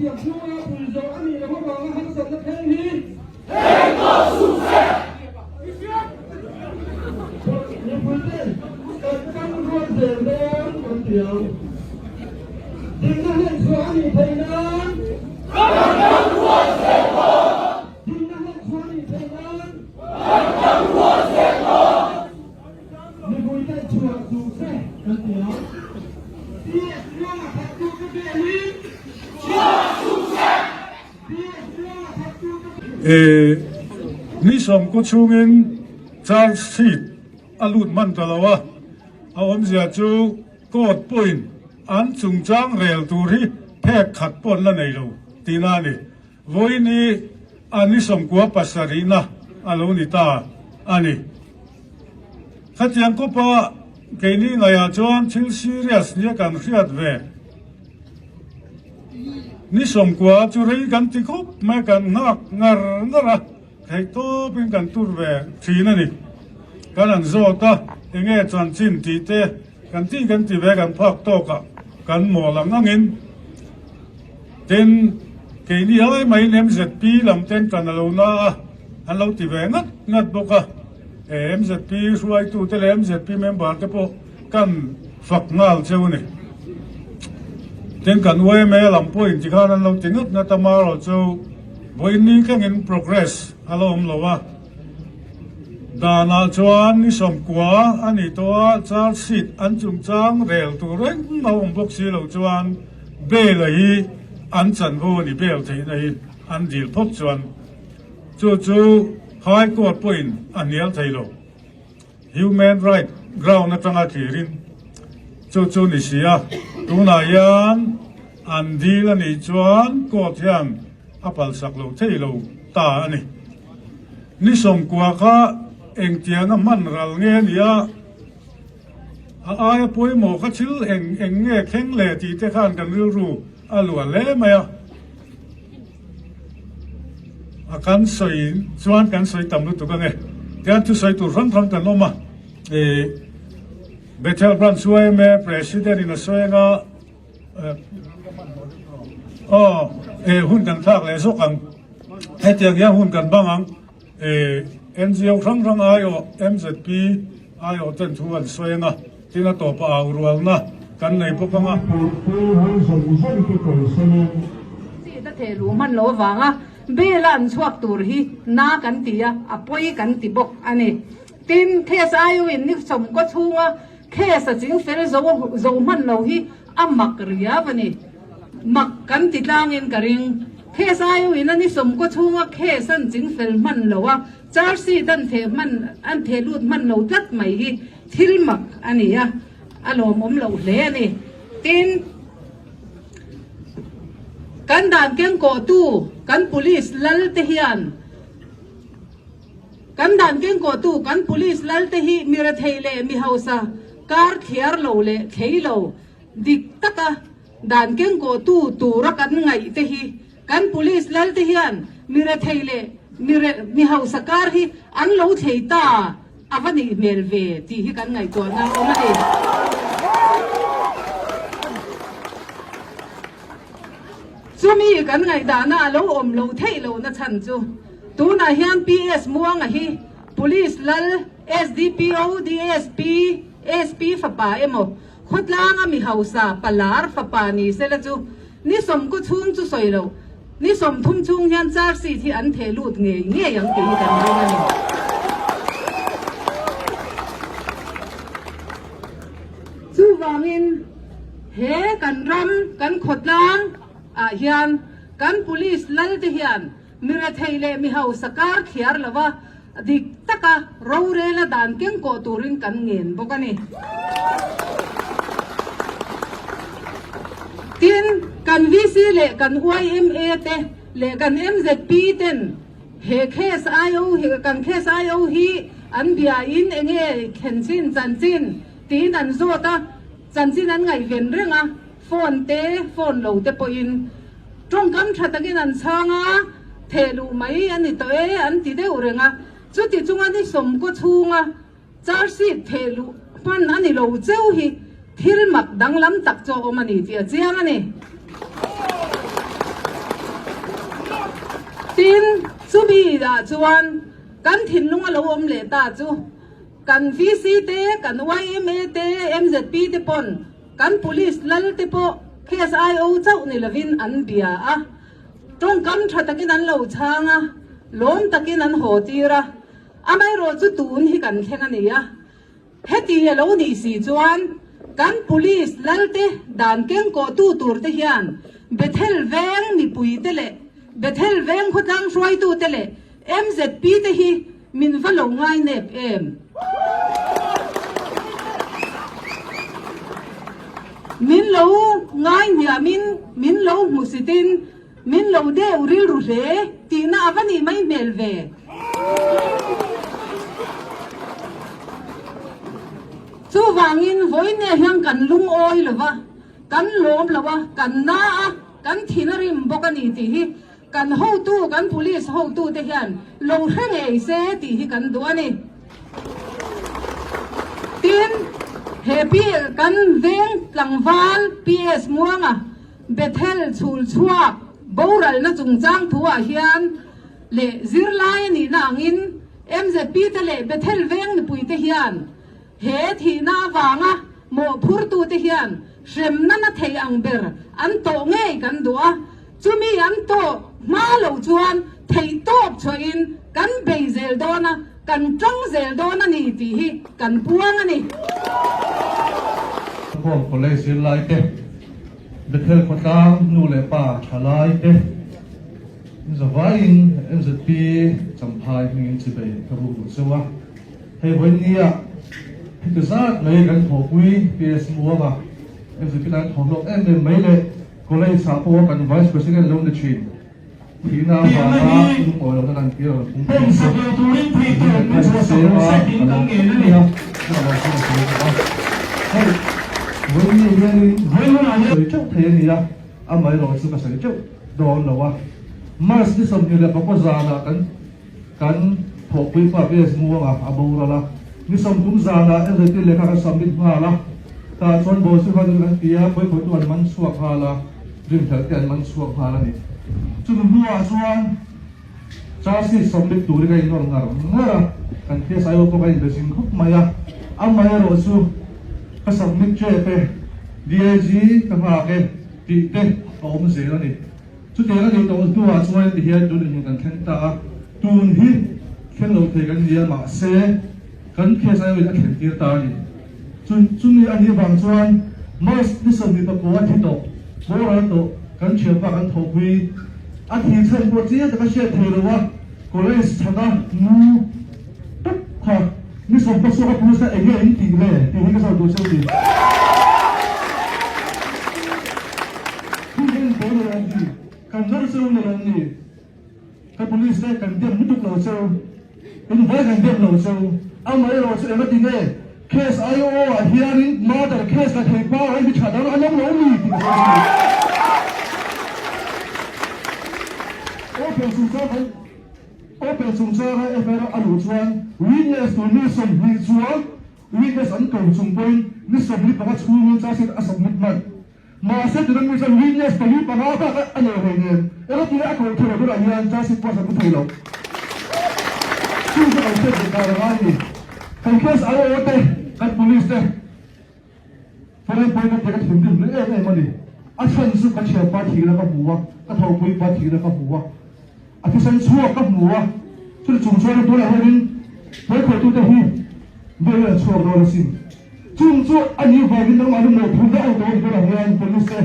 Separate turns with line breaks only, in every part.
thiam chhunga pui zawh a nih loh avanga harsatna thleng hi Mipuiten kan tang rual zel dawn kan ti ang. Dinna hlen chhuah a nih theih nan Kan tang rual zel dawn. Dinna hlen chhuah a nih theih nan Kan tang rual zel dawn. Mipuiten chhuah duh se kan ti ang. PS Muanga thattu te belin chhuah duh se.
Ni sawmkaw chhungin charge sheet a lut hman ta lo a, a awmzia chu court pawhin an chungchang rel tur hi phek khat pawh an la nei lo tihna a ni. Vawiin hi a ni sawmkua pasarihna a lo ni ta a ni. Khatiang kawpa keini ngaihah chuan thil serious nia kan hriat ve. Ni sawmkua chu rei kan ti khawp mai kan nghak ngar ngar a, theih tawpin kan tur ve thin a ni. Kan han zawt a, enge chanchin tih te kan tih kan ti ve kan phak tawkah kan mawl ang angin. Tin, keini ai maiin MZP lam ten kan a lo na a, an lo ti ve ngat ngat bawk a. MZP hruaitute leh MZP member te pawh kan fak nghal cheu a ni. Tin kan yma lam pawhin tikhan an lo ti ngat ngat a, marawh chu vawiin thlengin progress a la awm lo a. Danah chuan ni sawmkua a nih tawh a, charge sheet an chungchang rel tur reng a awm bawk si lo chuan bail a hi an chanvo a ni, bail theihna hi an dil phawt chuan chu chu High Court pawhin a hnial thei lo. Human right ground atanga thlirin chu chu ni si a, tunah hian an dil a nih chuan court hian a palsak lo thei lo ta a ni. Ni sawmkua kha engtianga hman ral nge a nia, a aia pawimawh kha thil eng eng nge thleng le tih te khan kan rilru a luah hle mai a. A kan sawi chuan kan sawi tam lutuk ange. Tian thusawi tur hrang hrang kan awm a. Ih Bethel Branch yma President in a sawi anga aw eh hun kan thlak leh zawk ang. Hetiang hian hun kan bang ang. Ih NGO hrang hrang aiawh MZP aiawh ten thu an sawi anga tin a tawpah au rualna kan nei bawk anga.
Seat a theh luh hman loh avanga bail a an chhuak tur hi na kan ti a, a pawi kan ti bawk a ni. Tin, case aiawhin ni sawmkaw chhunga case a ching fel zo zo hman lo hi a mak riau a ni. Mak kan ti tlangin ka ring. Case aiawhin a ni sawmkaw chhunga case an ching fel hman lo a, charge sheet an theh hman an theh lut hman lo tlat mai hi thil mak a ni a, a lawmawm loh hle a ni. Tin. Kan dan kengkawhtu kan police lal te hian Kan dan kengkawhtu kan police lal te hi mi rethei leh mi hausa kar thliar lo leh thlei lo dik taka dan kengkawhtu tura kan ngaih te hi kan police lal te hian mi rethei leh mi mi hausa kar hi an lo thlei ta A va nih hmel ve tih hi kan ngaihtuahna a awm a ni. Chumi kan ngaihdahna a lo awm lo theih lohna chhan chu tunah hian PS Muanga hi Police lal SDPO, DSP, SP fapa emaw khawtlanga mi hausa palar fapa ni sela chu Ni sawmkaw chhung chu sawi lo, ni 30 chhung hian charge sheet hi an theh lut ngei ngei ang tih hi kan ring a ni. Chuvangin he kan ram, kan khawtlang ah hian kan police lal te hian mi rethei leh mi hausa kar thliar lova dik taka rorela dan kengkawh turin kan ngen bawk a ni. Tin, kan VC leh kan yma te leh kan MZP ten he case IO hi kan case IO hi an biain enge thlen chin chanchin tiin an zawt a, chanchin an ngaihven reng a, phone te phone lo te pawhin tawngkam tha takin an chhang a, theh luh mai a ni tawh e an ti deuh reng a, chuti chunga ni sawmkaw chhunga Charge sheet theh luh hman a ni lo cheu hi thil mak danglam tak chu a awm a ni tih a chiang a ni. Tin, chumi ah chuan kan thinlung a lo awm leh ta chu kan VC te, kan yma te, mzp te pawn kan police lal te pawh case IO chauh ni lovin an bia a, tawngkam tha takin an lo chhang a, lawm takin an haw tir a, amaherawh chu tun hi kan thleng a ni a. Heti a lo nih si chuan kan police lalte dan kengkawhtu turte hian Bethel veng mipuite leh Bethel veng khawtlang hruaitute leh mzp te hi min va lo ngai nep em? Min lo ngai hniamin, min lo hmusitin, min lo deuh rilru hle tihna a va nih mai hmel ve. Chuvangin vawinia hian kan lungawi lo va, kan lawm lo a, kan na a, kan thin a rim bawk a ni tih hi kan hotu, kan police hotute hian lo hre ngei se tih hi kan duh a ni. Tin, he pi kan veng tlangval PS Muanga Bethel chhul chhuak boralna chungchang thuah hian leh zirlai a nihna angin mzp te leh Bethel veng mipuite hian he thihna avanga mawhphurtute hian hremna na thei ang ber an tawh ngei kan duh a, chumi an tawh hma lo chuan theihtawp chhuahin kan bei zel dawn a, kan tang zel dawn a ni tih hi kan puang a ni.
Khawm College zirlai te, Bethel khawtlang nu leh pa thalai te, Zavaiin MZP Champhai hmingin chibei ka bu duh cheu a, hei vawinia heti zat mai kan thawhpui PS Muanga MZP tan thawh hlawk em em mai leh College ah pawh kan Vice President lo ni thin thihna avanga lungawi lohna lan tir a rawn phung thin chu kan seng a, ka lo pui a, ka lo sawi bawk a. Hei vawinia hianin sawi teuh thei a ni a. Amaherawh chu ka sawi teuh dawn lo a, March ni 24 zanah kan kan thawhpui pa PS Muanga a boral a, ni 30 zanah MZP lehkha kan submit nghal a, tah chuan Bawlsui kha chu kan ti a, Kawikhawitu an man chhuak nghal a, Rinhlelh te an man chhuak nghal a ni. Chumi hnuah chuan Charge sheet submit turin ka innawr ngar ngar a, kan PSIO pawh ka inbe zing khawp mai a, amaherawh chu ka submit tep e, DIG ka nghak e tih te a awm zel a ni. Chutiang a nih tawh hnuah chuan tihian tun inhmun kan thleng ta a, tun hi thleng lo thei kan ni a, mahse kan PSIO in a thlen tir ta a ni. Chumi a nih vang chuan March ni 29 a thi tawh, boral tawh, kan thianpa kan thawhpui. A thi chhan pawh chiang taka hriat thei lo a, college chhana nu tak kha ni sawm pasuk a police a eng nge in tih le tih hi ka zawt duh cheu ni. Hun hi in pawl lo ang ni, kan nawr cheu ni lo ang ni. Ka police te kan dem lutuk lo cheu, in vai kan dem lo cheu, amaherawh chu engati nge case IO ah hianin murder case la thei pa ai mi tha dang an awm lo mi tih ka sawi a ni. Open chungchang kan Open chungchanga FIR a luh chuan witness tur mi 20 chuang witness an ko chung pawhin ni 45 chhungin charge sheet a submit hman. Mahse tuna mi chuan witness pali panga bak a nei hlei nen erawh tuna a koh theih loh turah hian charge sheet pawh a submit thei lo. Chung chu kan hriat ve dan a ngai a ni. Kan case IO te, kan police te foreign point te ka thinrim hle em em a ni. A chhan chu ka thianpa thihna ka hmu a, ka thawhpuipa thihna ka hmu a, a thisen chhuak ka hmu a, chuti chung chuan tunah hianin hruaitute hi bail an chhuak dawn asin. Chung chu a nih vangin nangmah nu mawhphurhna a awm tawh a hian police te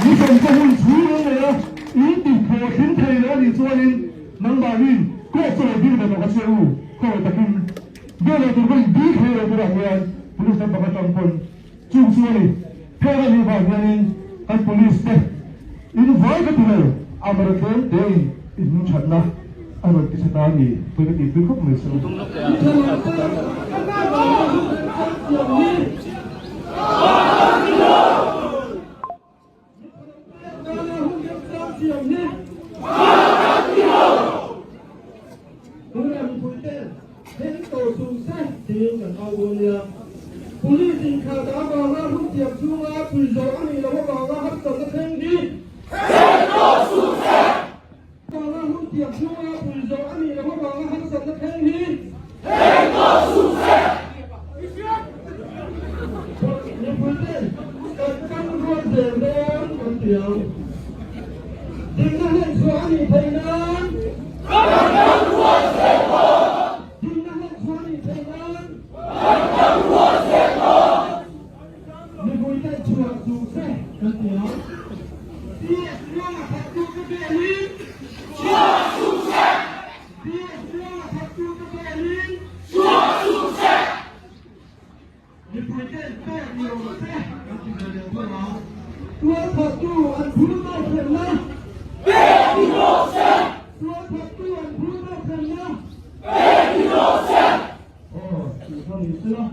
mission te hun chhung an nei a, in ti hlawhtling thei lo a nih chuanin nangmahnin court chu lo dil ve tawh ka che u, khawngaih takin bail lo tur pawhin dil thei lo turah hian police lam pakhat atang pawn chung chu a ni. Heng a nih vang hianin kan police te in vai ka ti lo, amara tlem tein in hmingthatna a rawn ti chhe ta a ni, pawi ka tihpui khawp mai chu.
Police inkhat avanga hun tiam chhunga pui zawh a nih loh avanga harsatna thleng hi. zel dawn kan ti ang. Dikna hlen chhuah a nih theih nan. Kan dang rual zel dawn. Dikna hlen chhuah a nih theih nan. Kan dang rual zel dawn. Mipui ten chhuah duh se kan ti ang. PS Muanga thattu ka belin. Chhuah duh se. PS Muanga thattu ka belin. Chhuah duh se. Mipui ten pek ni rawh se kan ti ve leh thung ang. Tualthattu an phur tawk hremna. Pek ni rawh se. Tualthattu an phur tawk hremna. Pek ni rawh se. Aw, tih kha ni se la.